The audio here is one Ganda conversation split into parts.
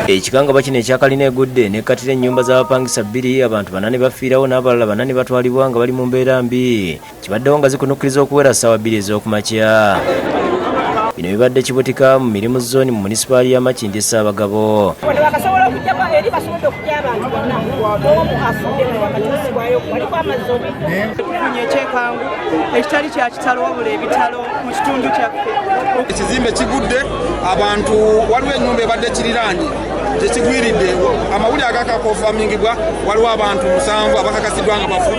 Ekikangabwa kino ekya kalina egudde n'ekkatira ennyumba z'abapangisa bbiri, abantu bana ne bafiirawo n'abalala bana ne batwalibwa nga bali mu mbeera mbi. Kibaddewo nga zikunukkiriza okuwera ssaawa 2 ez'okumakya. Bino bibadde Kibutika mu Mirimu Zooni mu munisipaali ya Makindye Ssaabagabo. Wano bakasobola okujjako eri basobodde okujja abantu bana omu afudde nga wakatuusibwayo waliko amazzi. Tufunye ekyekangu ekitali kya kitalo wabula ebitalo mu kitundu kyaffe. Ekizimbe kigudde abantu, waliwo ennyumba ebadde kiriraanye kyekigwiridde. Amawulire agakakonfamingibwa, waliwo abantu 7 abakakasiddwa nga bafu.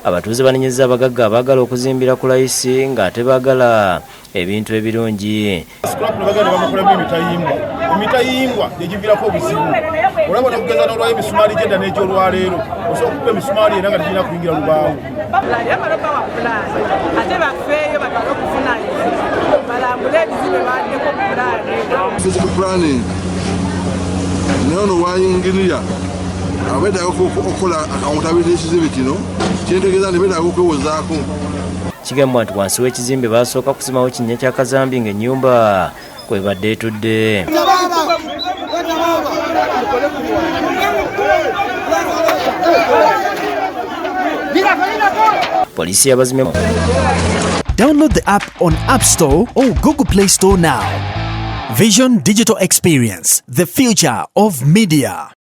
Abatuuze banenyezza abagagga abaagala okuzimbira ku layisi ng'ate baagala ebintu ebirungi. Scrap ne bagenda bamukolamu emitayimbwa. Emitayimbwa gyegiviirako obuzibu. Olaba nokugeza n'olwayo emisumaali gyedda n'egyolwaleero, osobola okukuba emisumaali era nga tegirina kuyingira lubaawo. Era baloba wa pulaani ate bafeeyo batwale okuvunanyizibwa balambule ebizimbe baddeko pulaani. Physical planning naye ono wa yinginiya abeetaaga okukola accountability y'ekizimbe kino, kintegeeza nti beetaaga okwewozaako. Kigambibwa nti wansi w'ekizimbe basooka kusimawo kinnya kya kazambi ng'ennyumba kwebadde etudde. Poliisi yabazimye. Download the app on App Store or Google Play Store now. Vision Digital Experience, the future of media.